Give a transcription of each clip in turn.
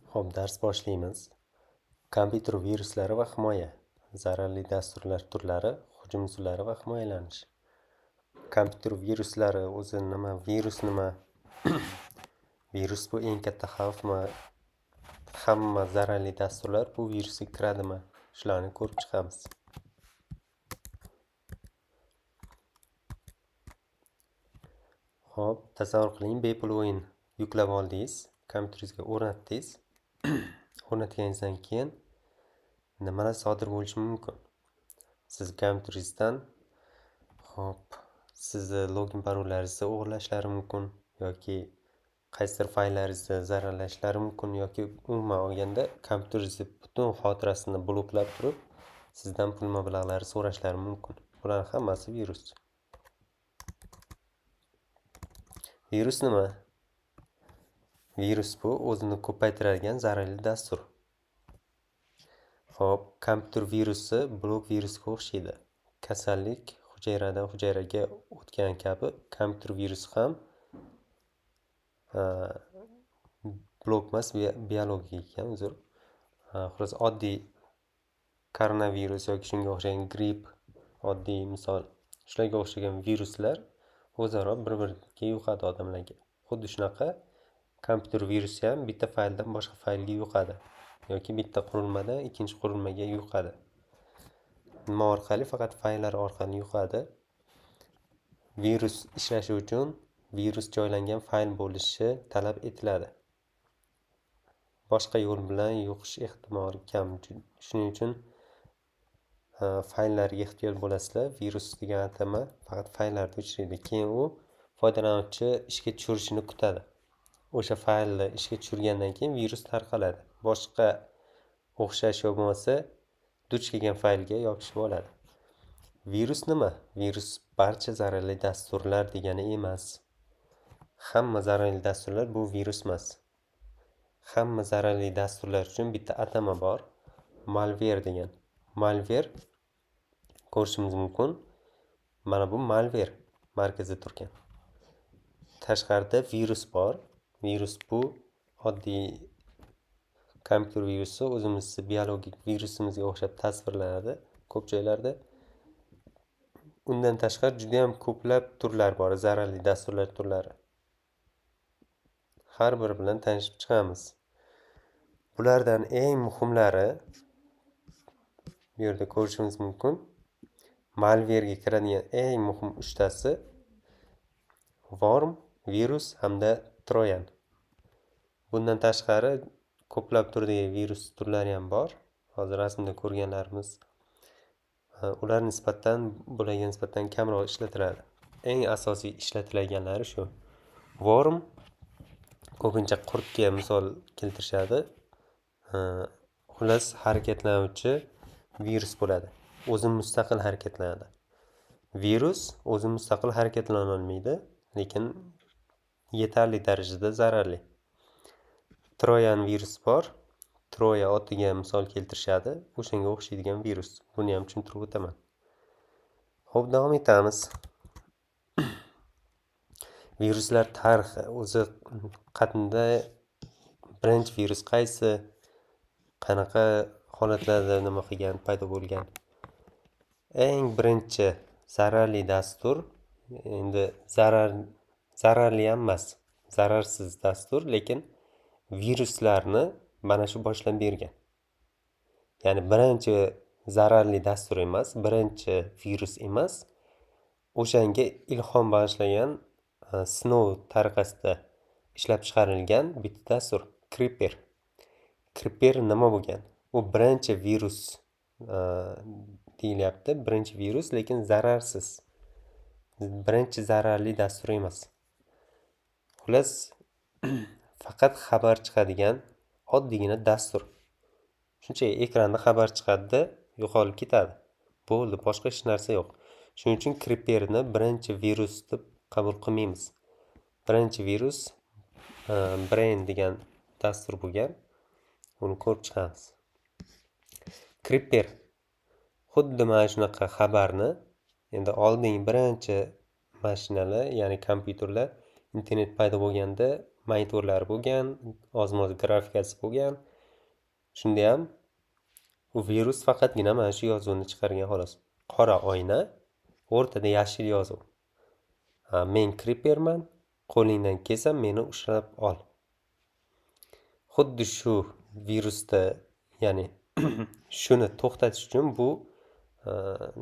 Xo'p, dars boshlaymiz. Kompyuter viruslari va himoya. Zararli dasturlar turlari, hujum usullari va himoyalanish. Kompyuter viruslari o'zi nima, virus nima? Virus bu eng katta xavfmi? Hamma zararli dasturlar bu virusga kiradimi? Shularni ko'rib chiqamiz. Xo'p, tasavvur qiling, bepul o'yin yuklab oldingiz, kompyuteringizga o'rnatdingiz. O'rnatganingizdan keyin nimalar sodir bo'lishi mumkin? Siz kompyuteringizdan, xo'p, sizni login parollaringizni o'g'irlashlari mumkin yoki qaysidir fayllaringizni zararlashlari mumkin yoki umuman olganda kompyuteringizni butun xotirasini bloklab turib, sizdan pul mablag'lari so'rashlari mumkin. Bularning hammasi virus. Virus nima? Virus bu o'zini ko'paytiradigan zararli dastur. Xo'p, kompyuter virusi blok virusga o'xshaydi. Kasallik hujayradan hujayraga o'tgan kabi kompyuter virusi ham blok emas, biologik ekan, uzr. Xullas, oddiy koronavirus yoki shunga o'xshagan gripp, oddiy misol, shularga o'xshagan viruslar o'zaro bir-biriga yuqadi odamlarga. Xuddi shunaqa kompyuter virusi ham bitta fayldan boshqa faylga yuqadi yoki bitta qurilmadan ikkinchi qurilmaga yuqadi. Nima orqali? Faqat fayllar orqali yuqadi. Virus ishlashi uchun virus joylangan fayl bo'lishi talab etiladi. Boshqa yo'l bilan yuqish ehtimoli kam. Shuning uchun fayllarga ehtiyot bo'lasizlar. Virus degan atama faqat fayllarda uchraydi. Keyin u foydalanuvchi ishga tushirishini kutadi. O'sha faylni ishga tushirgandan keyin virus tarqaladi. Boshqa o'xshash yo bo'lmasa duch kelgan faylga yopishib oladi. Virus nima? Virus barcha zararli dasturlar degani emas. Hamma zararli dasturlar bu virus emas. Hamma zararli dasturlar uchun bitta atama bor. Malware degan. Malware ko'rishimiz mumkin. Mana bu malware markazda turgan. Tashqarida virus bor. Virus bu oddiy kompyuter virusi, o'zimizni biologik virusimizga o'xshab tasvirlanadi ko'p joylarda. Undan tashqari juda ham ko'plab turlar bor, zararli dasturlar turlari. Har biri bilan tanishib chiqamiz. Bulardan eng muhimlari bu yerda ko'rishimiz mumkin. Malware'ga kiradigan eng muhim uchtasi worm, virus hamda troyan. Bundan tashqari ko'plab turdagi virus turlari ham bor. Hozir rasmda ko'rganlarimiz ular nisbatan bularga nisbatan kamroq ishlatiladi. Eng asosiy ishlatilganlari shu. Worm ko'pincha qurtga misol keltirishadi. Xullas, harakatlanuvchi virus bo'ladi. O'zi mustaqil harakatlanadi. Virus o'zi mustaqil harakatlana olmaydi, lekin yetarli darajada zararli. Troyan virus bor. Troya otiga misol keltirishadi. O'shanga o'xshaydigan virus. Buni ham tushuntirib o'taman. Xo'p, davom etamiz. Viruslar tarixi o'zi qanday, birinchi virus qaysi, qanaqa holatlarda nima qilgan, paydo bo'lgan. Eng birinchi zararli dastur, endi zararli ham emas, zararsiz dastur, lekin viruslarni mana shu boshlab bergan. Ya'ni birinchi zararli dastur emas, birinchi virus emas, o'shanga ilhom bag'ishlagan sinov tariqasida ishlab chiqarilgan bitta dastur Creeper. Creeper nima bo'lgan? U birinchi virus deyilyapti, birinchi virus, lekin zararsiz. Birinchi zararli dastur emas. Xullas, faqat xabar chiqadigan oddiygina dastur. Shunchaki ekranda xabar chiqadida yo'qolib ketadi. Bo'ldi, boshqa hech narsa yo'q. Shuning uchun Creeperni birinchi virus deb qabul qilmaymiz. Birinchi virus Brain degan dastur bo'lgan. Uni ko'rib chiqamiz. Creeper xuddi mana shunaqa xabarni, endi oldin birinchi mashinalar, ya'ni kompyuterlar internet paydo bo'lganda Monitorlari bo'lgan, oz-moz grafikasi bo'lgan. Shunda ham u virus faqatgina mana shu yozuvni chiqargan xolos. Qora oyna, o'rtada yashil yozuv. Men Creeperman, qo'lingdan kelsa meni ushlab ol. Xuddi shu virusda, ya'ni shuni to'xtatish uchun bu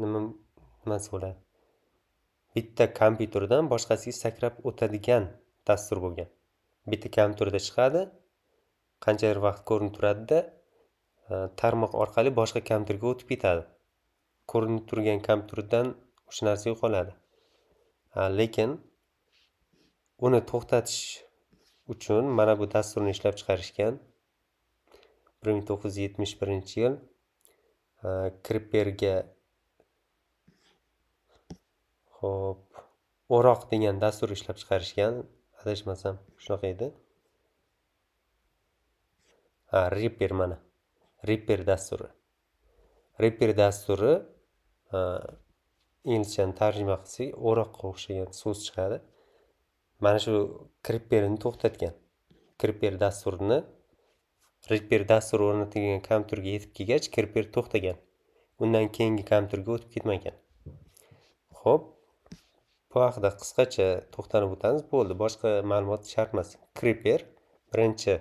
nimasi bo'ladi? Bitta kompyuterdan boshqasiga sakrab o'tadigan dastur bo'lgan. Bitta kompyuterda chiqadi, qanchadir vaqt ko'rinib turadida, tarmoq orqali boshqa kompyuterga o'tib ketadi. Ko'rinib turgan kompyuterdan o'sha narsa yo'qoladi. Lekin uni to'xtatish uchun mana bu dasturni ishlab chiqarishgan. 1971-yil Creeperga xo'p, o'roq degan dastur ishlab chiqarishgan, adashmasam shunaqa edi. Ha, Reaper mana. Reaper dasturi. Reaper dasturi inglizchani tarjima qilsak o'roqqa o'xshagan so'z chiqadi. Mana shu Creeperni to'xtatgan. Creeper dasturini Reaper dasturi o'rnatilgan kompyuterga yetib kelgach, Creeper to'xtagan. Undan keyingi kompyuterga o'tib ketmagan. Xo'p, bu haqida qisqacha to'xtalib o'tamiz. Bo'ldi, boshqa ma'lumot shart emas. Creeper birinchi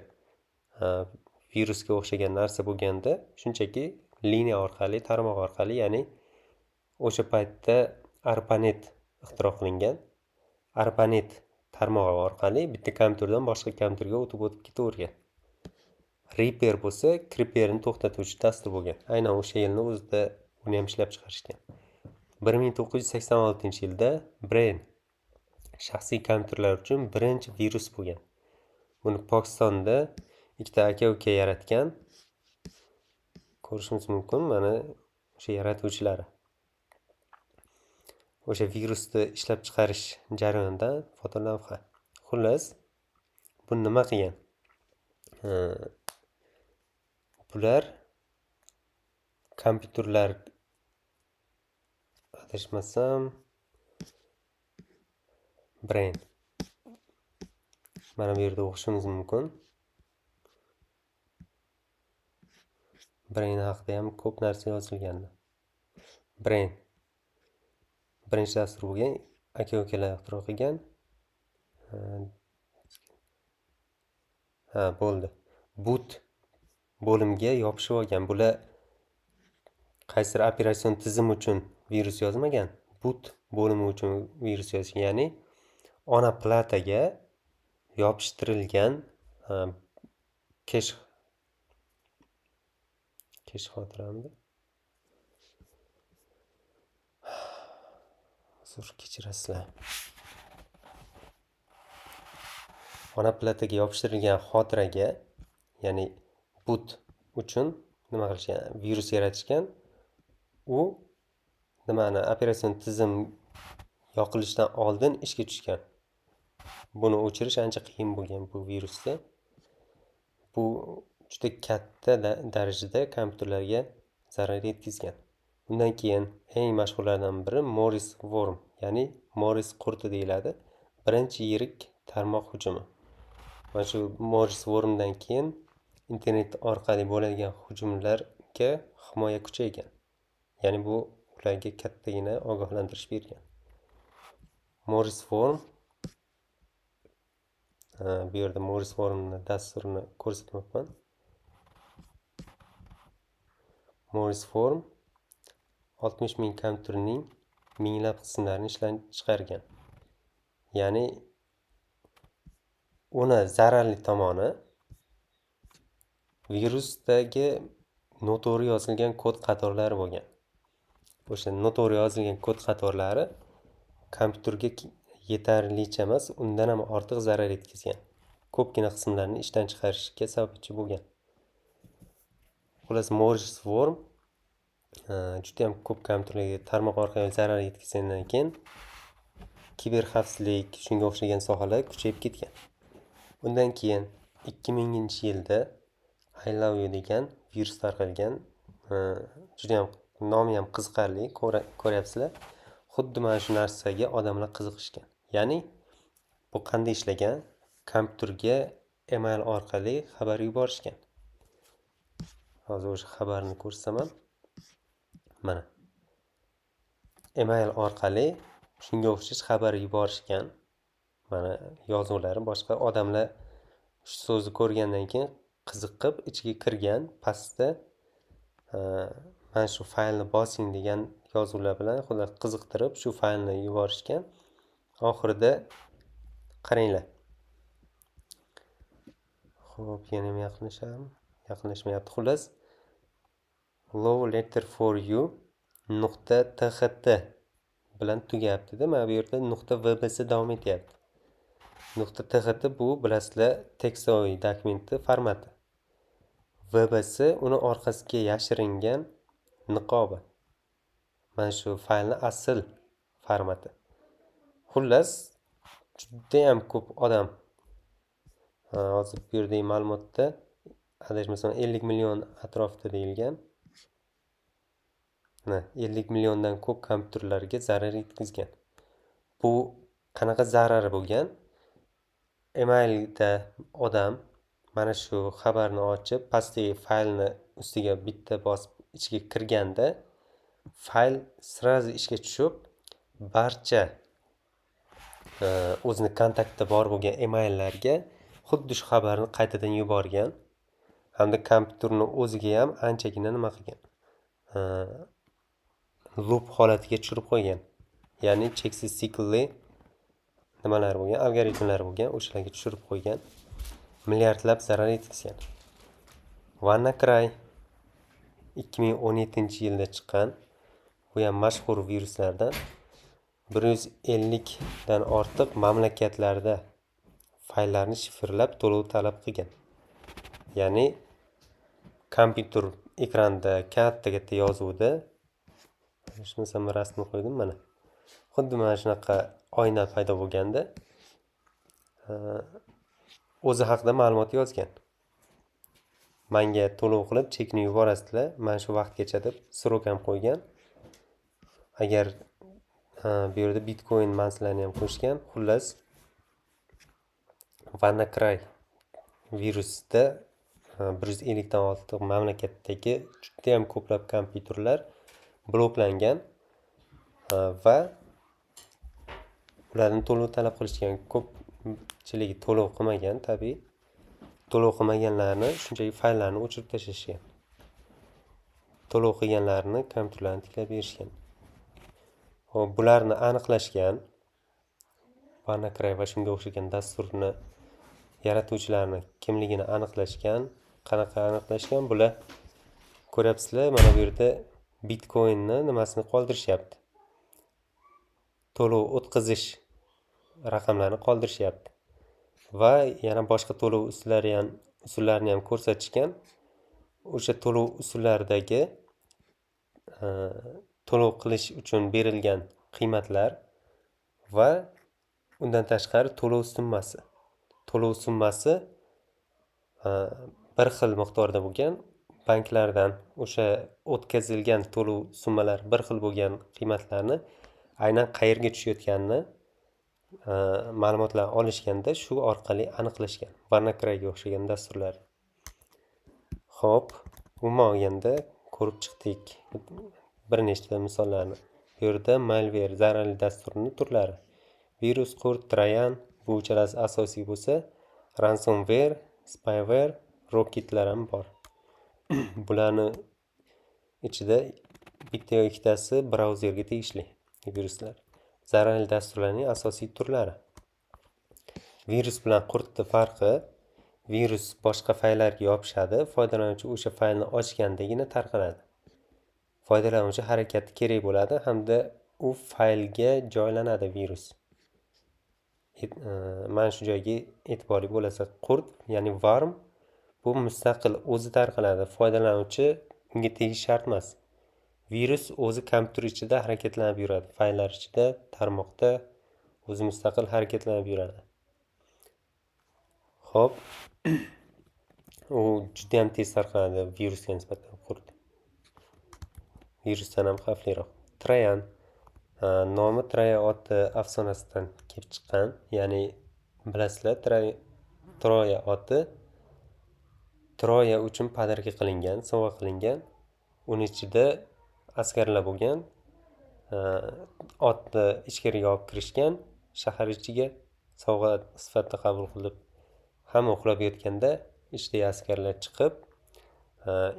virusga o'xshagan narsa bo'lganda, shunchaki liniya orqali, tarmoq orqali, ya'ni o'sha paytda ARPANET ixtiro qilingan. ARPANET tarmog'i orqali bitta kompyuterdan boshqa kompyuterga o'tib ketavergan. Reaper bo'lsa, Creeperni to'xtatuvchi dastur bo'lgan. Aynan o'sha yilni o'zida uni ham ishlab chiqarishgan. 1986-yilda Brain shaxsiy kompyuterlar uchun birinchi virus bo'lgan. Buni Pokistonda ikkita aka-uka yaratgan. Ko'rishimiz mumkin, mana o'sha yaratuvchilari. O'sha virusni ishlab chiqarish jarayonida fotolavha. Xullas, bu nima qilgan? Bular kompyuterlar, adashmasam Brain. Mana bu yerda o'qishimiz mumkin. Brain haqida ham ko'p narsa yozilgandi. Brain birinchi dastur bo'lgan, aka-ukalar ixtiro qilgan. Ha, bo'ldi. Boot bo'limga yopishib olgan. Bular qaysidir operatsion tizim uchun virus yozmagan, boot bo'limi uchun virus yozgan, ya'ni ona plataga yopishtirilgan kesh xotiramda. Uzr, kechirasizlar. Ona plataga yopishtirilgan xotiraga, ya'ni boot uchun nima qilishgan? Virus yaratishgan. U nimani operatsion tizim yoqilishidan oldin ishga tushgan. Buni o'chirish ancha qiyin bo'lgan bu virusni. Bu juda katta darajada kompyuterlarga zarar yetkazgan. Undan keyin eng mashhurlardan biri Morris Worm, ya'ni Morris qurti deyiladi. Birinchi yirik tarmoq hujumi. Mana shu Morris Wormdan keyin internet orqali bo'ladigan hujumlarga himoya kuchaygan. Ya'ni bu ularga kattagina ogohlantirish bergan. Morris Worm, bu yerda Morris Wormni dasturini ko'rsatmoqman. Morris Worm 60 ming kompyuterning minglab qismlarini ishlab chiqargan. Ya'ni uni zararli tomoni virusdagi noto'g'ri yozilgan kod qatorlari bo'lgan. O'sha noto'g'ri yozilgan kod qatorlari kompyuterga yetarlicha emas, undan ham ortiq zarar yetkazgan. Ko'pgina qismlarni ishdan chiqarishga sababchi bo'lgan. Xullas, Morris Worm juda ham ko'p kompyuterlarga tarmoq orqali zarar yetkazgandan keyin kiber xavfsizlik, shunga o'xshagan sohalar kuchayib ketgan. Undan keyin 2000-yilda I Love You degan virus tarqalgan. Juda ham nomi ham qiziqarli, ko'ryapsizlar. Xuddi mana shu narsaga odamlar qiziqishgan. Ya'ni bu qanday ishlagan? Kompyuterga email orqali xabar yuborishgan. Hozir o'sha xabarni ko'rsataman. Mana email orqali shunga o'xshash xabar yuborishgan. Mana yozuvlari, boshqa odamlar shu so'zni ko'rgandan keyin qiziqib ichiga kirgan. Pastda mana shu faylni bosing degan yozuvlar bilan xullas qiziqtirib shu faylni yuborishgan. Oxirida qaranglar. Xo'p, yana ham yaqinlashadimi? Yaqinlashmayapti. Xullas, love letter for you nuqta txt bilan tugayapti-da. Mana bu yerda nuqta vbs davom etyapti. Nuqta txt bu, bilasizlar, текстовый dokumentni formati. Vbs uni orqasiga yashiringan niqobi. Mana shu faylni asl formati. Xullas, judayam ko'p odam, hozir bu yerdagi ma'lumotda, adashmasam, 50 million atrofida deyilgan. 50 milliondan ko'p kompyuterlarga zarar yetkazgan. Bu qanaqa zarari bo'lgan? Emailda odam mana shu xabarni ochib, pastdagi faylni ustiga bitta bosib ichiga kirganda, fayl сразу ishga tushib, barcha o'zini kontaktida bor bo'lgan emaillarga xuddi shu xabarni qaytadan yuborgan hamda kompyuterni o'ziga ham anchagina nima qilgan, loop holatiga tushirib qo'ygan. Ya'ni cheksiz siklli nimalar bo'lgan, algoritmlar bo'lgan, o'shalarga tushirib qo'ygan, milliardlab zarar yetkazgan. WannaCry 2017-yilda chiqqan. Bu ham mashhur viruslardan. 150 dan ortiq mamlakatlarda fayllarni shifrlab, to'lov talab qilgan. Ya'ni kompyuter ekranida katta katta yozuvda, adashmasam, rasmni qo'ydim, mana xuddi mana shunaqa oyna paydo bo'lganda, o'zi haqida ma'lumot yozgan. Manga to'lov qilib, chekni yuborasizlar mana shu vaqtgacha deb срок ham qo'ygan. Agar bu yerda bitcoin manzilarini ham qo'shgan. Xullas, WannaCry virusida 150 dan ortiq mamlakatdagi judayam ko'plab kompyuterlar bloklangan va ulardan to'lov talab qilishgan. Ko'pchiligi to'lov qilmagan, tabiiy. To'lov qilmaganlarni shunchaki fayllarni o'chirib tashlashgan, to'lov qilganlarni kompyuterlarni tiklab berishgan. Xo'p, bularni aniqlashgan. WannaCry va shunga o'xshagan dasturni yaratuvchilarni kimligini aniqlashgan. Qanaqa aniqlashgan? Bular, ko'ryapsizlar, mana bu yerda bitcoinni nimasini qoldirishyapti, to'lov o'tkazish raqamlarini qoldirishyapti va yana boshqa to'lov usullarini ham ko'rsatishgan. O'sha to'lov usullaridagi to'lov qilish uchun berilgan qiymatlar va undan tashqari to'lov summasi bir xil miqdorda bo'lgan. Banklardan o'sha o'tkazilgan to'lov summalari bir xil bo'lgan qiymatlarni aynan qayerga tushayotganini ma'lumotlar olishganda, shu orqali aniqlashgan WannaCryga o'xshagan dasturlar. Xo'p, umuman olganda, ko'rib chiqdik bir nechta misollarni. Bu yerda malware, zararli dasturni turlari: virus, qurt, troyan, bu uchalasi asosiy bo'lsa, ransomware, spyware, rootkitlar ham bor. Bularni ichida bitta yo ikkitasi brauzerga tegishli viruslar. Zararli dasturlarning asosiy turlari. Virus bilan qurtni farqi: virus boshqa fayllarga yopishadi, foydalanuvchi o'sha faylni ochgandagina tarqaladi. Foydalanuvchi harakati kerak bo'ladi hamda u faylga joylanadi virus. Mana shu joyga e'tiborli bo'lasiz. Qurt, ya'ni worm, bu mustaqil o'zi tarqaladi, foydalanuvchi unga tegishi shart emas. Virus o'zi kompyuter ichida harakatlanib yuradi, fayllar ichida, tarmoqda o'zi mustaqil harakatlanib yuradi. Xo'p, u judayam tez tarqaladi virusga nisbatan qurt. Virusdan ham xavfliroq. Troyan nomi Troya oti afsonasidan kelib chiqqan. Ya'ni bilasizlar, Troya oti Troya uchun подарка qilingan, sovg'a qilingan. Uni ichida askarlar bo'lgan. Otni ichkariga olib kirishgan, shahar ichiga sovg'a sifatida qabul qilib, hamma uxlab yotganda ichidagi askarlar chiqib,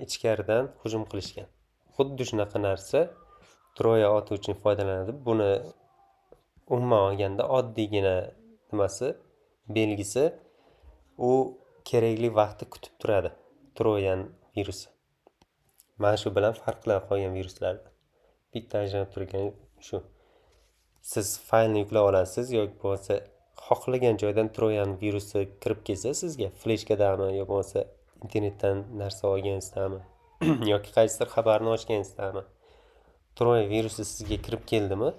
ichkaridan hujum qilishgan. Xuddi shunaqa narsa Troya oti uchun foydalanadi. Buni umuman olganda oddiygina nimasi, belgisi, u kerakli vaqtni kutib turadi Troyan virusi. Mana shu bilan farq qiladi qolgan viruslardan. Bitta ajralib turgan shu. Siz faylni yuklab olasiz yoki bo'lmasa xohlagan joydan Troyan virusi kirib kelsa sizga, fleshkadami yo bo'lmasa internetdan narsa olganizdami yoki qaysidir xabarni ochganizdami, Troya virusi sizga kirib keldimi,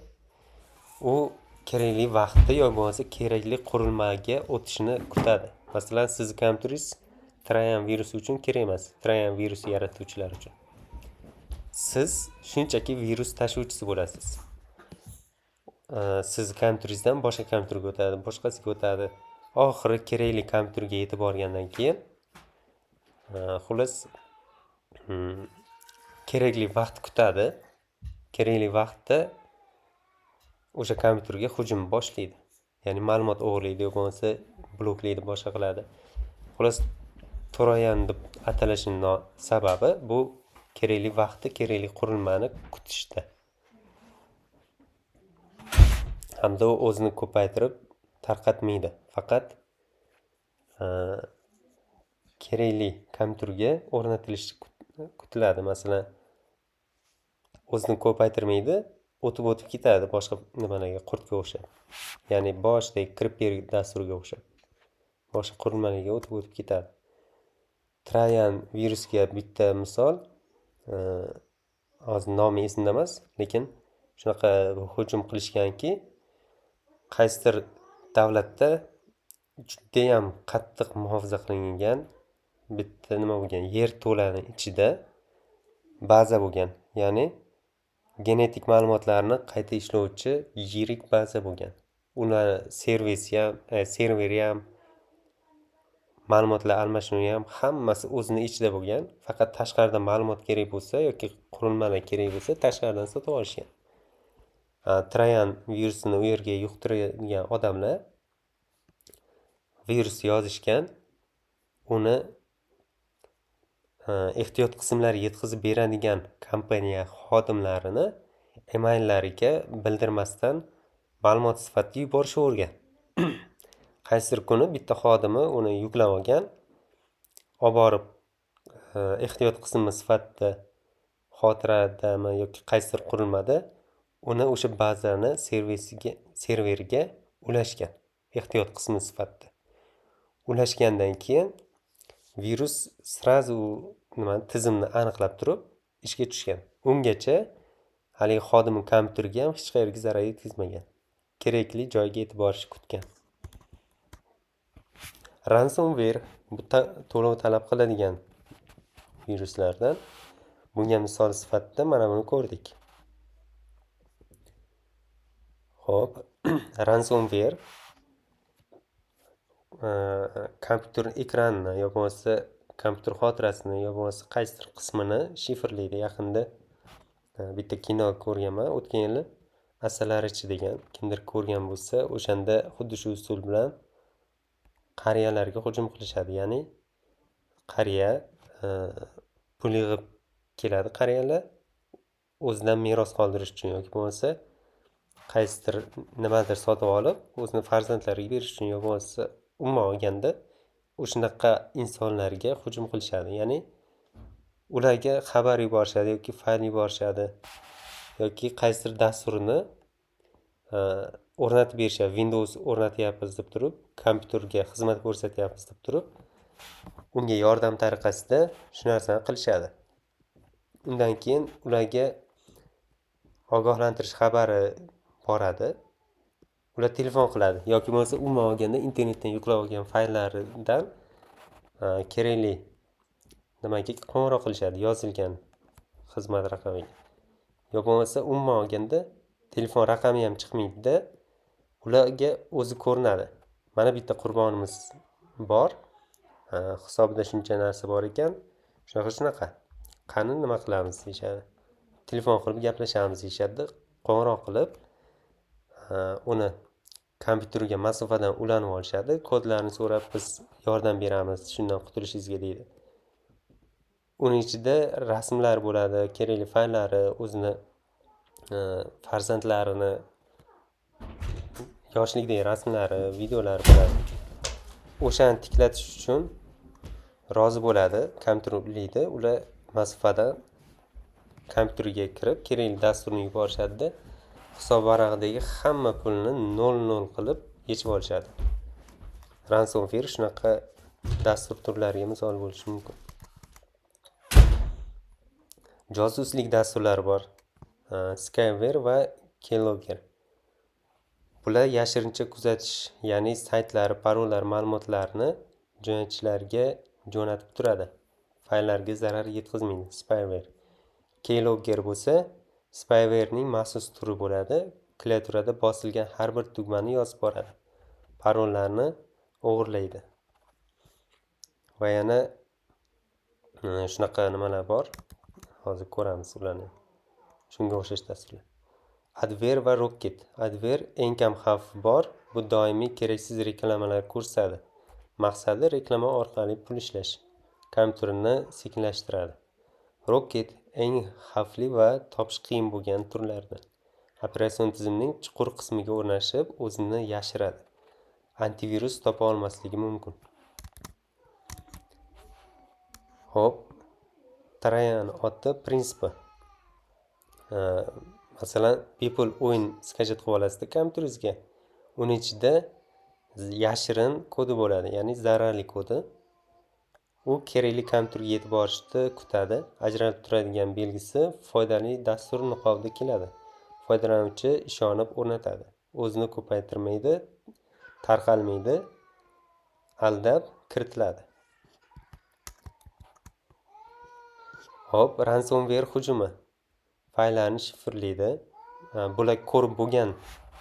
u kerakli vaqtda yo bo'lmasa kerakli qurilmaga o'tishini kutadi. Masalan, sizni kompyuteringiz Troyan virusi uchun kerak emas, Troyan virusi yaratuvchilar uchun. Siz shunchaki virus tashuvchisi bo'lasiz. Sizni kompyuteringizdan boshqa kompyuterga o'tadi, boshqasiga o'tadi. Oxiri kerakli kompyuterga yetib borgandan keyin, xullas, kerakli vaqt kutadi. Kerakli vaqtda o'sha kompyuterga hujum boshlaydi. Ya'ni ma'lumot o'g'irlaydi yo bo'lmasa bloklaydi, boshqa qiladi. Xullas, Troyan deb atalishini sababi bu kerakli vaqtda kerakli qurilmani kutishda. Hamda u o'zini ko'paytirib tarqatmaydi. Faqat kerakli kompyuterga o'rnatilishi kutiladi. Masalan, o'zini ko'paytirmaydi, o'tib-o'tib ketadi boshqa nimalarga, qurtga o'xshab. Ya'ni boshidagi Creeper dasturiga o'xshab. Boshqa qurilmalarga o'tib-o'tib ketadi. Troyan virusga bitta misol, hozir nomi esimda emas, lekin shunaqa hujum qilishganki, qaysidir davlatda judayam qattiq muhofaza qilingan bitta nima bo'lgan, yerto'lani ichida baza bo'lgan. Ya'ni genetik ma'lumotlarni qayta ishlovchi yirik baza bo'lgan. Ular servisi ham, serveri ham, ma'lumotlar almashinuvi ham hammasi o'zini ichida bo'lgan. Faqat tashqaridan ma'lumot kerak bo'lsa yoki qurilmalar kerak bo'lsa, tashqaridan sotib olishgan. Troyan virusini u yerga yuqtirgan odamlar virus yozishgan, uni ehtiyot qismlari yetkazib beradigan kompaniya xodimlarini emaillariga bildirmasdan ma'lumot sifatida yuborishavergan. Qaysidir kuni bitta xodimi uni yuklab olgan, olib borib ehtiyot qismi sifatida xotiradami yoki qaysidir qurilmada uni o'sha bazani servisiga, serveriga ulashgan ehtiyot qismi sifatida. Ulashgandan keyin virus сразу nima, tizimni aniqlab turib ishga tushgan. Ungacha haligi xodimni kompyuteriga ham hech qayerga zarar yetkazmagan. Kerakli joyga yetib borishni kutgan. Ransomware bu to'lov talab qiladigan viruslardan. Bunga misol sifatida mana buni ko'rdik. Xo'p, ransomware kompyuter ekranini yo bo'lmasa kompyuter xotirasini yo bo'lmasa qaysidir qismini shifrlaydi. Yaqinda bitta kino ko'rganman o'tgan yili, Asalarichi degan. Kimdir ko'rgan bo'lsa, o'shanda xuddi shu usul bilan qariyalarga hujum qilishadi. Ya'ni qariya pul yig'ib keladi, qariyalar o'zidan meros qoldirish uchun yoki bo'lmasa qaysidir nimadir sotib olib o'zini farzandlariga berish uchun yo bo'lmasa umuman olganda o'shanaqa insonlarga hujum qilishadi. Ya'ni ularga xabar yuborishadi yoki fayl yuborishadi yoki qaysidir dasturni o'rnatib berishadi. Windows o'rnatyapmiz deb turib, kompyuterga xizmat ko'rsatyapmiz deb turib, unga yordam tariqasida shu narsani qilishadi. Undan keyin ularga ogohlantirish xabari boradi. Ular telefon qiladi yoki bo'lmasa umuman olganda internetdan yuklab olgan fayllaridan kerakli nimaga qo'ng'iroq qilishadi, yozilgan xizmat raqamiga. Yo bo'lmasa umuman olganda telefon raqami ham chiqmaydida, ularga o'zi ko'rinadi. Mana bitta qurbonimiz bor, hisobida shuncha narsa bor ekan, shunaqa. Qani nima qilamiz deyishadi. Telefon qilib gaplashamiz deyishadi. Qo'ng'iroq qilib uni kompyuterga masofadan ulanib olishadi. Kodlarni so'rab biz yordam beramiz shundan qutulishingizga deydi. Uning ichida rasmlar bo'ladi, kerakli fayllari, o'zini farzandlarini yoshlikdagi rasmlari, videolari bo'ladi. O'shani tiklatish uchun rozi bo'ladi, kompyuter ulaydi. Ular masofadan kompyuterga kirib kerakli dasturni yuborishadi-da, hisob varag'idagi hamma pulni 0-0 qilib yechib olishadi. Ransomware shunaqa dastur turlariga misol bo'lishi mumkin. Josuslik dasturlari bor. Skyware va Keylogger. Bular yashirincha kuzatish, ya'ni saytlar, parollar, ma'lumotlarni jo'natchilarga jo'natib turadi. Fayllarga zarar yetkazmaydi spyware. Keylogger bo'lsa spywarening maxsus turi bo'ladi. Klaviaturada bosilgan har bir tugmani yozib boradi. Parollarni o'g'irlaydi. Va yana shunaqa nimalar bor. Hozir ko'ramiz ularni. Shunga o'xshash dasturlar. Adware va Rocket. Adware eng kam xavf bor. Bu doimiy keraksiz reklamalar ko'rsatadi. Maqsadi reklama orqali pul ishlash. Kompyuterni sekinlashtiradi. Rocket eng xavfli va topish qiyin bo'lgan turlardan. Operatsion tizimning chuqur qismiga o'rnashib, o'zini yashiradi. Antivirus topa olmasligi mumkin. Xo'p, Troyan oti prinsipi. Masalan, bepul o'yin skachat qilib olasizda kompyuteringizga. Uni ichida yashirin kodi bo'ladi, ya'ni zararli kodi. U kerakli kompyuterga yetib borishni kutadi. Ajralib turadigan belgisi foydali dastur niqobida keladi. Foydalanuvchi ishonib o'rnatadi. O'zini ko'paytirmaydi, tarqalmaydi, aldab kiritiladi. Xo'p, ransomware hujumi fayllarni shifrlaydi. Bular ko'rib bo'lgan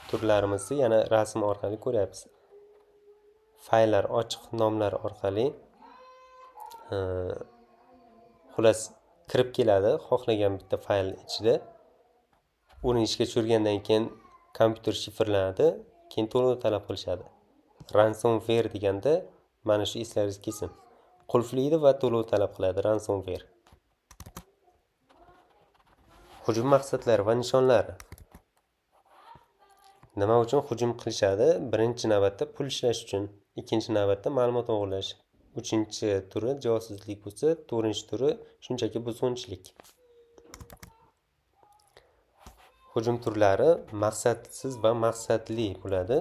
turlarimizni yana rasm orqali ko'ryapmiz. Fayllar ochiq nomlar orqali xullas kirib keladi xohlagan bitta fayl ichida. Uni ishga tushirgandan keyin kompyuter shifrlanadi, keyin to'lov talab qilishadi. Ransomware deganda mana shu eslaringizga kelsin. Qulflaydi va to'lov talab qiladi ransomware. Hujum maqsadlari va nishonlari. Nima uchun hujum qilishadi? Birinchi navbatda pul ishlash uchun, ikkinchi navbatda ma'lumot o'g'irlash, uchinchi turi josuslik bo'lsa, to'rtinchi turi shunchaki buzg'unchilik. Hujum turlari maqsadsiz va maqsadli bo'ladi.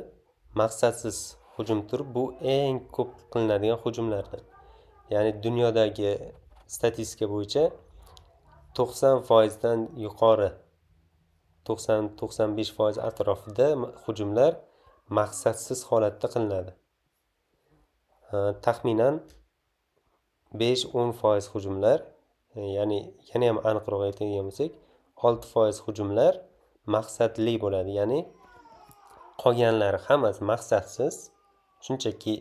Maqsadsiz hujum turi bu eng ko'p qilinadigan hujumlardan. Ya'ni dunyodagi statistika bo'yicha 90% dan yuqori, 90-95% atrofida hujumlar maqsadsiz holatda qilinadi. Taxminan 5-10% hujumlar, ya'ni yana ham aniqroq aytadigan bo'lsak, 6% hujumlar maqsadli bo'ladi. Ya'ni qolganlari hammasi maqsadsiz, shunchaki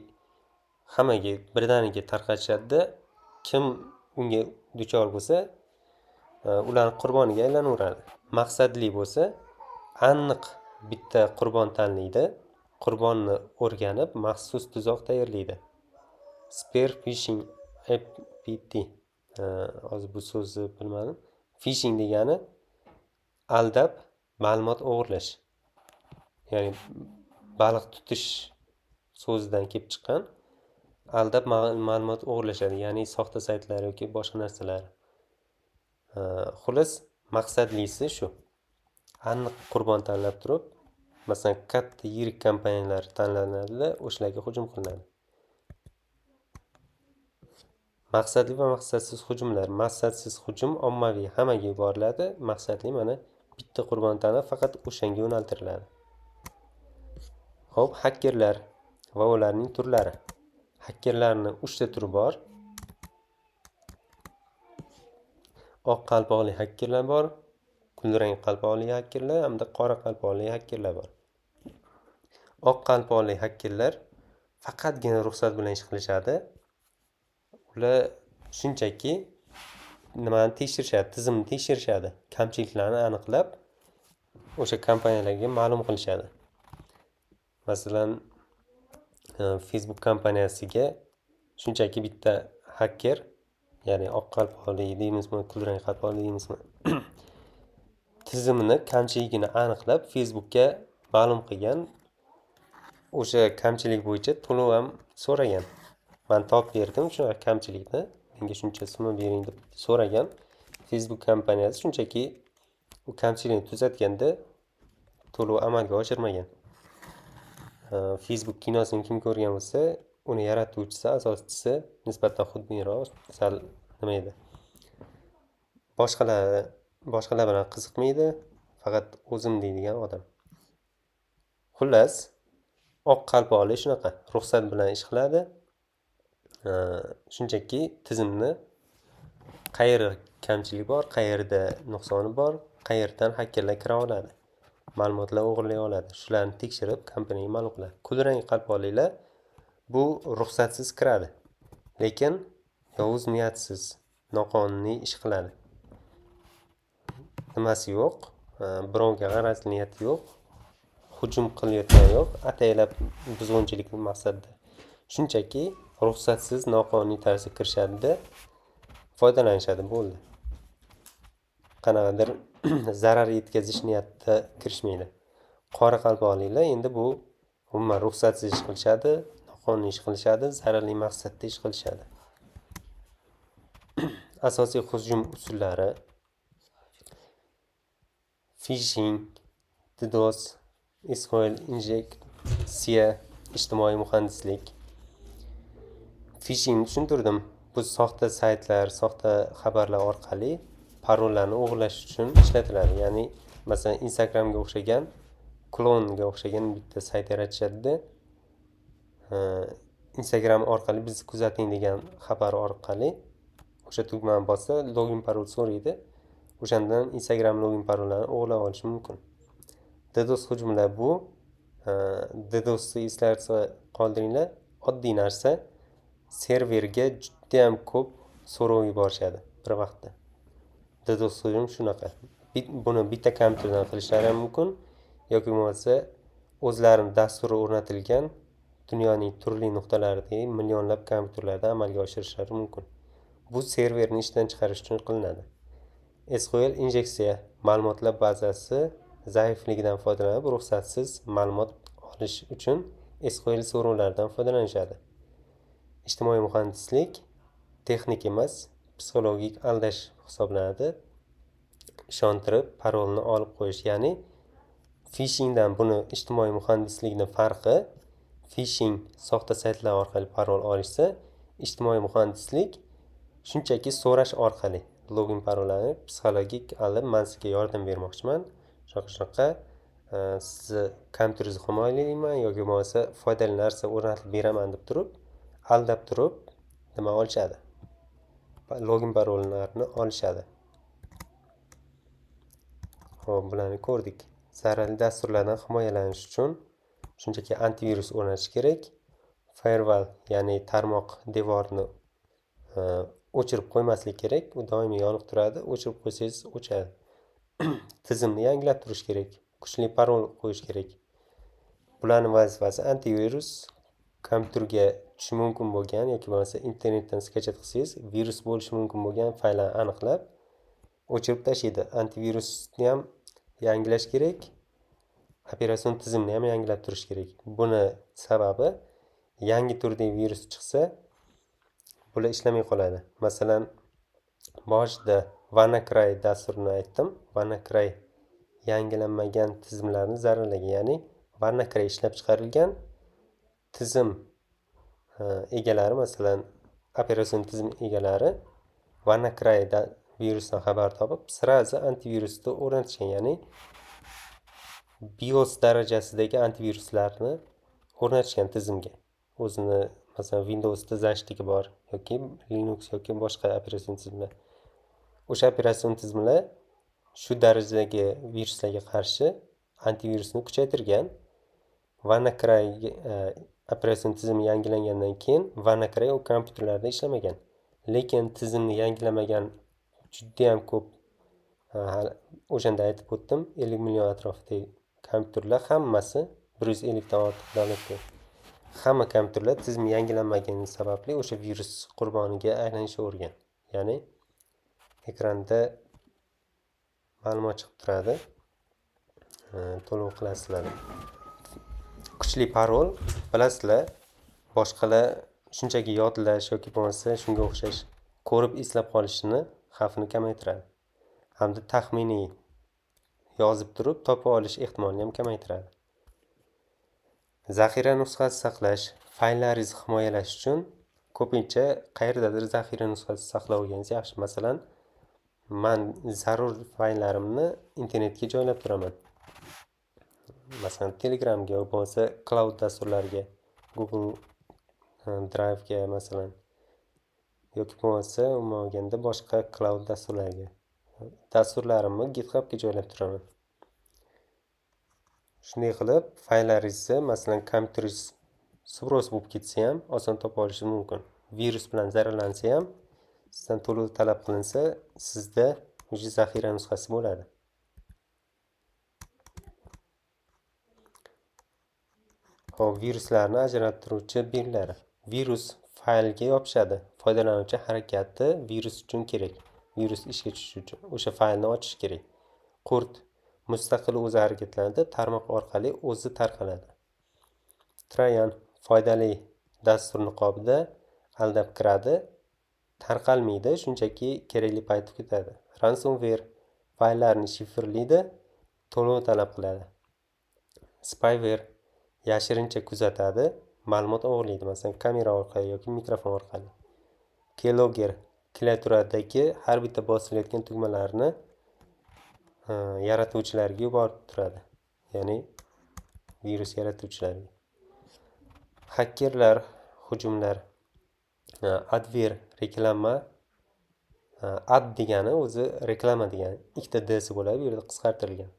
hammaga birdaniga tarqatishadi. Kim unga duchor bo'lsa, ular qurboniga aylanaveradi. Maqsadli bo'lsa, aniq bitta qurbon tanlaydi, qurbonni o'rganib, maxsus tuzoq tayyorlaydi. Spear phishing APT. Hozir bu so'zni bilmadim. Phishing degani aldab ma'lumot o'g'irlash. Ya'ni baliq tutish so'zidan kelib chiqqan. Aldab ma'lumot o'g'irlashadi, ya'ni soxta saytlar yoki boshqa narsalar. Xullas, maqsadlisi shu. Aniq qurbon tanlab turib, masalan, katta yirik kompaniyalar tanlanadi, o'shalarga hujum qilinadi. Maqsadli va maqsadsiz hujumlar. Maqsadsiz hujum ommaviy, hammaga yuboriladi. Maqsadli mana bitta qurbon tanlab faqat o'shanga yo'naltiriladi. Xo'p, hakkerlar va ularning turlari. Hakkerlarning 3 ta turi bor. Oq qalpoqli hakkerlar bor, kulrang qalpoqli hakkerlar hamda qora qalpoqli hakkerlar bor. Oq qalpoqli hakkerlar Faqatgina ruxsat bilan ish qilishadi. Ular shunchaki nimani tekshirishadi, tizimni tekshirishadi, kamchiliklarni aniqlab, o'sha kompaniyalarga ma'lum qilishadi. Masalan, Facebook kompaniyasiga shunchaki bitta xaker, ya'ni oq qalpoqli deymizmi, kulrang qalpoqli deymizmi, tizimini kamchiligini aniqlab, Facebookka ma'lum qilgan. O'sha kamchilik bo'yicha to'lov ham so'ragan. "Man topib berdim shunaqa kamchilikni, menga shuncha summa bering", deb so'ragan. Facebook kompaniyasi shunchaki u kamchilikni tuzatganda, to'lov amalga oshirmagan. Facebook kinosini kim ko'rgan bo'lsa, uni yaratuvchisi, asoschisi nisbatan xudbinroq, sal nima edi, boshqalar bilan qiziqmaydi, faqat o'zim deydigan odam. Xullas, oq qalpoqli shunaqa ruxsat bilan ish qiladi. Shunchaki tizimni qayerda kamchilik bor, qayerda nuqsoni bor, qayerdan xakerlar kira oladi, ma'lumotlar o'g'irlay oladi, shularni tekshirib, kompaniyaga ma'lum qiladi. Kulrang qalpoqlilar bu ruxsatsiz kiradi, lekin yovuz niyatsiz, noqonuniy ish qiladi. Nimasi yo'q, birovga g'arazli niyati yo'q, hujum qilayotgani yo'q ataylab buzg'unchilik maqsadida. Shunchaki ruxsatsiz, noqonuniy tarzda kirishadida, foydalanishadi, bo'ldi. Qanaqadir zarar yetkazish niyatida kirishmaydi. Qora qalpoqlilar endi bu umuman ruxsatsiz ish qilishadi, noqonuniy ish qilishadi, zararli maqsadda ish qilishadi. Asosiy hujum usullari: fishing, DDoS, SQL injeksiya, ijtimoiy muhandislik. Fishingni tushuntirdim. Bu soxta saytlar, soxta xabarlar orqali parollarni o'g'irlash uchun ishlatiladi. Ya'ni, masalan, Instagramga o'xshagan, klonga o'xshagan bitta sayt yaratishadida, "Instagram orqali bizni kuzating" degan xabar orqali o'sha tugmani bossa, login, parol so'raydi. O'shandan Instagram login, parollarni o'g'irlab olish mumkin. DDoS hujumlar bu DDoSni eslatsa qoldiringlar, oddiy narsa: serverga judayam ko'p so'rov yuborishadi bir vaqtda. DDoS hujum shunaqa. Buni bitta kompyuterdan qilishlari ham mumkin yoki bo'lmasa o'zlarini dasturi o'rnatilgan dunyoning turli nuqtalaridagi millionlab kompyuterlarda amalga oshirishlari mumkin. Bu serverni ishdan chiqarish uchun qilinadi. SQL injeksiya: ma'lumotlar bazasi zaifligidan foydalanib, ruxsatsiz ma'lumot olish uchun SQL so'rovlaridan foydalanishadi. Ijtimoiy muhandislik texnik emas, psixologik aldash hisoblanadi, ishontirib, parolni olib qo'yish. Ya'ni fishingdan buni, ijtimoiy muhandislikni farqi: fishing soxta saytlar orqali parol olishsa, ijtimoiy muhandislik shunchaki so'rash orqali login, parollarni psixologik aldab, "Man sizga yordam bermoqchiman, shunaqa shunaqa, sizni kompyuteringizni himoyalayman yoki bo'lmasa foydali narsa o'rnatib beraman" deb turib, aldab turib nima olishadi, login, parollarni olishadi. Ho'p, bularni ko'rdik. Zararli dasturlardan himoyalanish uchun shunchaki antivirus o'rnatish kerak, firewall, ya'ni tarmoq devorini o'chirib qo'ymaslik kerak, u doimiy yonib turadi, o'chirib qo'ysangiz, o'chadi. Tizimni yangilab turish kerak, kuchli parol qo'yish kerak. Bularni vazifasi: antivirus kompyuterga tushishi mumkin bo'lgan yoki bo'lmasa internetdan скачать qilsangiz, virus bo'lishi mumkin bo'lgan fayllarni aniqlab, o'chirib tashlaydi. Antivirusni ham yangilash kerak, operatsion tizimni ham yangilab turish kerak. Buni sababi, yangi turdagi virus chiqsa, bular ishlamay qoladi. Masalan, boshida WannaCry dasturini aytdim. WannaCry yangilanmagan tizimlarni zararlagan, ya'ni WannaCry ishlab chiqarilgan, tizim egalari, masalan, operatsion tizim egalari WannaCryda virusdan xabar topib, сразу antivirusni o'rnatishgan, ya'ni BIOS darajasidagi antiviruslarni o'rnatishgan tizimga o'zini. Masalan, Windowsda защита bor yoki Linux yoki boshqa operatsion tizimlar. O'sha operatsion tizimlar shu darajadagi viruslarga qarshi antivirusni kuchaytirgan. WannaCry. Operatsion tizimi yangilangandan keyin WannaCry u kompyuterlarda ishlamagan. Lekin tizimni yangilamagan judayam ko'p, o'shanda aytib o'tdim, 50 million atrofidagi kompyuterlar hammasi 150 dan ortiq davlatda. Hamma kompyuterlar tizim yangilanmagani sababli o'sha virus qurboniga aylanishavergan. Ya'ni ekranda ma'lumot chiqib turadi. To'lov qilasizlar. Kuchli parol bilasizlar, boshqalar shunchaki yodlash yoki bo'lmasa shunga o'xshash ko'rib eslab qolishini xavfini kamaytiradi. Hamda taxminiy yozib turib topib olish ehtimolini ham kamaytiradi. Zaxira nusxasi saqlash, fayllaringizni himoyalash uchun ko'pincha qayerdadir zaxira nusxasi saqlab olganingiz yaxshi. Masalan, man zarur fayllarimni internetga joylab turaman. Masalan, Telegramga yoki bo'lmasa cloud dasturlariga, Google Drive'ga masalan, yoki bo'lmasa umuman olganda boshqa cloud dasturlariga. Dasturlarimni GitHubga joylab turaman. Shunday qilib, fayllaringizni, masalan, kompyuteringiz сброс bo'lib ketsa ham oson topib olishingiz mumkin. Virus bilan zararlansa ham, sizdan to'lov talab qilinsa, sizda o'sha zaxira nusxasi bo'ladi. Xo'p, viruslarni ajratib turuvchi belgilari. Virus faylga yopishadi. Foydalanuvchi harakati virus uchun kerak. Virus ishga tushishi uchun o'sha faylni ochish kerak. Qurt mustaqil o'zi harakatlanadi, tarmoq orqali o'zi tarqaladi. Troyan foydali dastur niqobida aldab kiradi, tarqalmaydi, shunchaki kerakli paytda ketadi. Ransomware fayllarni shifrlaydi, to'lov talab qiladi. Spyware yashirincha kuzatadi, ma'lumot o'g'irlaydi, masalan, kamera orqali yoki mikrofon orqali. Keylogger klaviaturadagi har bitta bosilayotgan tugmalarni yaratuvchilarga yuborib turadi, ya'ni virus yaratuvchilarga. Hakkerlar hujumlar, adware reklama, ad degani o'zi reklama degani, ikkita d si bo'ladi, bu yerda qisqartirilgan.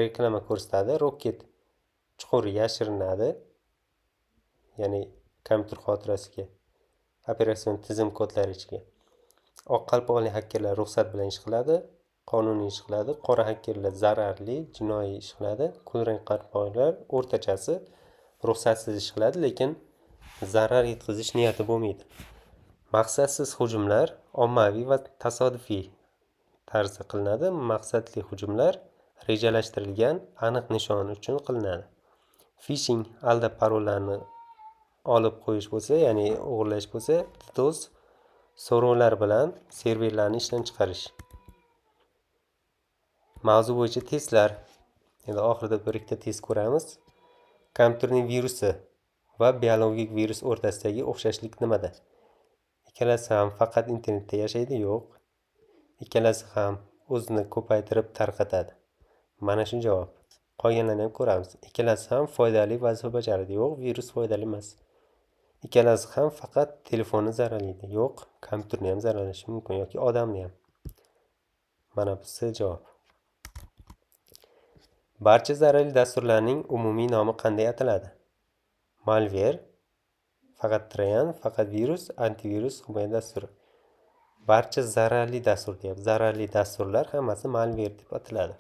Reklama ko'rsatadi, rocket chuqur yashirinadi, ya'ni kompyuter xotirasiga, operatsion tizim kodlari ichiga. Oq qalpoqli hakkerlar ruxsat bilan ish qiladi, qonuniy ish qiladi. Qora hakkerlar zararli, jinoiy ish qiladi. Kulrang qalpoqlar o'rtachasi ruxsatsiz ish qiladi, lekin zarar yetkazish niyati bo'lmaydi. Maqsadsiz hujumlar ommaviy va tasodifiy tarzda qilinadi. Maqsadli hujumlar rejalashtirilgan aniq nishon uchun qilinadi. Phishing aldab parollarni olib qo'yish bo'lsa, ya'ni o'g'irlash bo'lsa, DDoS so'rovlar bilan serverlarni ishdan chiqarish. Mavzu bo'yicha testlar. Endi oxirida bir ikkita test ko'ramiz. Kompyuterning virusi va biologik virus o'rtasidagi o'xshashlik nimada? Ikkalasi ham faqat internetda yashaydi? Yo'q. Ikkalasi ham o'zini ko'paytirib tarqatadi. Mana shu javob. Qolganlarni ham ko'ramiz. Ikkalasi ham foydali vazifa bajaradi. Yo'q, virus foydali emas. Ikkalasi ham faqat telefonni zararlaydi. Yo'q, kompyuterni ham zararlashi mumkin yoki odamni ham. Mana bu C javob. Barcha zararli dasturlarning umumiy nomi qanday ataladi? Malware, faqat troyan, faqat virus, antivirus, himoya dasturi. Barcha zararli dastur deyapti. Zararli dasturlar hammasi malware deb ataladi.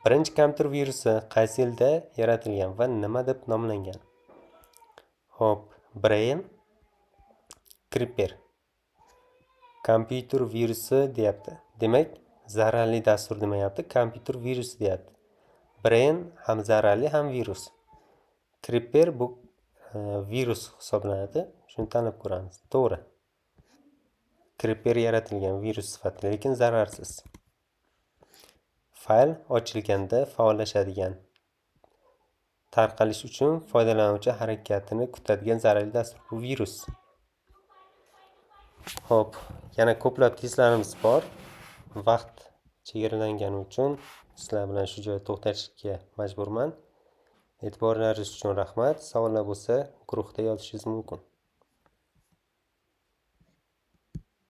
Birinchi kompyuter virusi qaysi yilda yaratilgan va nima deb nomlangan? Xo'p, Brain Creeper. Kompyuter virusi deyapti. Demak, zararli dastur demayapti, kompyuter virusi deyapti. Brain ham zararli, ham virus. Creeper bu virus hisoblanadi. Shuni tanlab ko'ramiz. To'g'ri. Creeper yaratilgan virus sifatida, lekin zararsiz. Fayl ochilganda faollashadigan, tarqalish uchun foydalanuvchi harakatini kutadigan zararli dastur bu virus. Xo'p, yana ko'plab testlarimiz bor. Vaqt chegaralangani uchun sizlar bilan shu joyda to'xtatishga majburman. E'tiborlaringiz uchun rahmat. Savollar bo'lsa, guruhda yozishingiz mumkin.